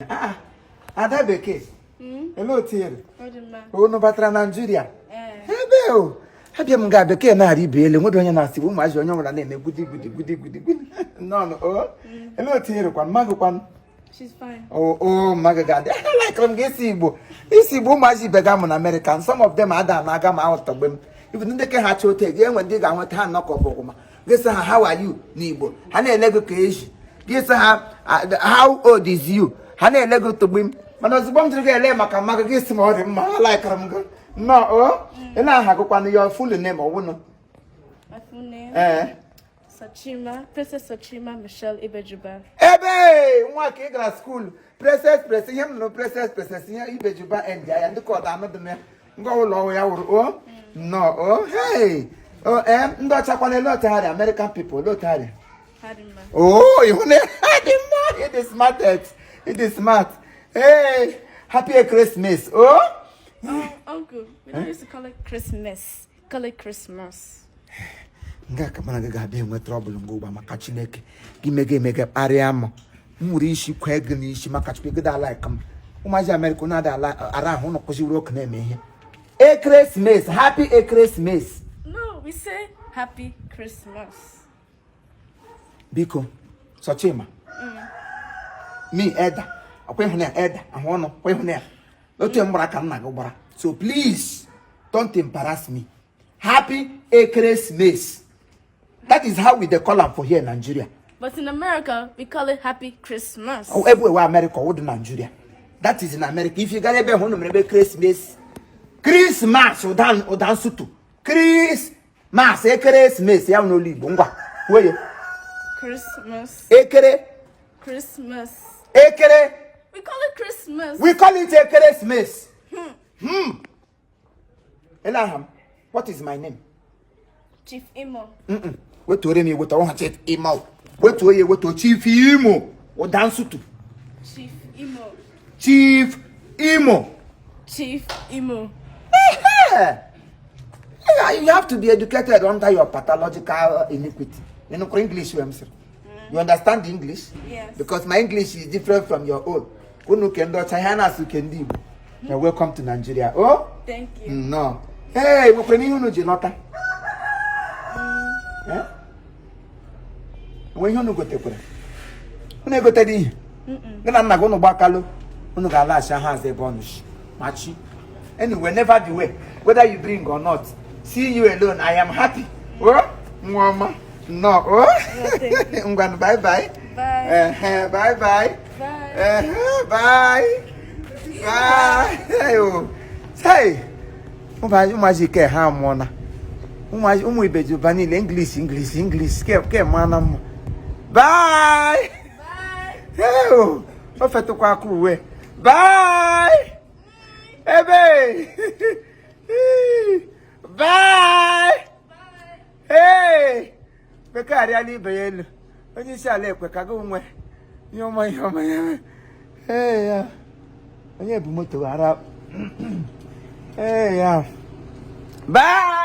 Ah, ada bekee, Elee otu ị dị? Unu batara Naijiria ebe o abịa m nga bekee na-arị ibe elu, nwere onye na-asị ụmụazị, onye ọbụla na-eme gudi gudi gudi gudi gudi nnọọ o. Elee otu ị rịkwanụ, mma gị kwanụ? She's fine. O mma gị ga-adị. Alikere m gị isi Igbo, isi Igbo. Ụmụazị ibe ga amụ na Amerịka, some of them ada na-aga ma ahụtọgbe m. Even ndị ke ha chọ ote gị enwe ndị ga-anweta ha nnọkọ bụgụma gị sị ha, "How are you?" n'Igbo, ha na-ele gị ka eji. Gị sị ha, "How old is you?" ha na-ele gị togbe m. Mana ozugbo m jụrụ gị ele maka mma gị, gị sị m ọ dị mma. Alikere m gị nnọọ o. Ị na-aha gụkwanụ your full name ọwụnụ? My full name? Ee. Sachima, Princess Sachima Michelle Ibejuba. Ebe nwa ka ị gara school, princess, princess, ihe m nụrụ princess, princess, ihe Ibejuba end ya ndị ka ọda anụdụ m ya ngwa ụlọ ọrụ ya wụrụ o nnọọ o. Hey o, ee, ndị ọcha kwana, ele otu ha dị? American people, ele otu ha dị? Ha dị mma. Oh, ịhụ na ha dị mma. It is smart, it is smart. Hey, happy Christmas oh. Oh, uncle, we don't used to call it Christmas. Call it Christmas. Nga ka mana gị ga-abịa enwe trouble mgbe ụgba maka Chineke gị mega emega kparịa m, m nwere isi kwee gị n'isi maka Chukwu gị ala ka m. Ụmụazị Amerịka na-ada ala ara ahụ ụnụ kụziwere oke na-eme ihe ekeresimesi. Happy ekeresimesi. No, we say happy Christmas. Biko, Sochima, me eda ọkwa ịhụ na ya eda ahụ ọnụ kwa ịhụ na ya otu m gbara ka nna gị gbara, so please don't embarrass me. Happy ekeresimesi, that is how we dey call am for here in Nigeria. But in America, we call it happy Christmas. Oh, everywhere America or Nigeria. That is in America. If you got ebe hụ mere ebe Christmas. Christmas ụda ụda nsutu. Christmas, ekeresimesi ya n'olu Igbo ngwa. Kwuo ya. Christmas. Ekere. Christmas. Ekere. We call it Christmas. We call it ekeresimesi. Ele aha m. What is my name? Chief Imo. Wetuore m ewetu ọha Chief Imo. Wetuo ya ewetuo. Chief Imo. Ụda nsutu. Chief Imo. Chief Imo. Chief Imo. Yeah, you have to be educated under your pathological iniquity. You know English, you sir. You understand the English? Yes. Because my English is different from your own. Unu ke ndị ọcha, ihe a na-asụ ke ndị Igbo. You're welcome to Nigeria. Oh? Thank you. No. Hey, nwekwara ihe unu ji lọta? Eh? Enwe ihe unu gotekwara? Unu egotere ihe? Gị na nna gị unu gbakalụ, unu ga-alaghachi ha azụ ebe ọnụ shi. Machi. Anyway, never the way. Whether you bring or not. See you alone. I am happy. Oh, nwa ọma. No. Oh. Thank you. Ngwanụ, bye bye. Bye. Bye bye. Bye. Bye. Bye. Hey, oh. Hey. Ụmụazị ike ha amụọna. Ụmụazị ụmụ Ibejuba niile English, English, English ke ke maa na mma. Bye. Bye. Hey, oh. O fetụkwa aka uwe. Bye. Ebe. Bye. Hey. Bekee arịala ibe ya elu. Onye isi ala ekwe ka gị nwe ihe ọma, ihe ọma ya. Hey, ya. Onye bu moto ara. Hey, ya. Bye.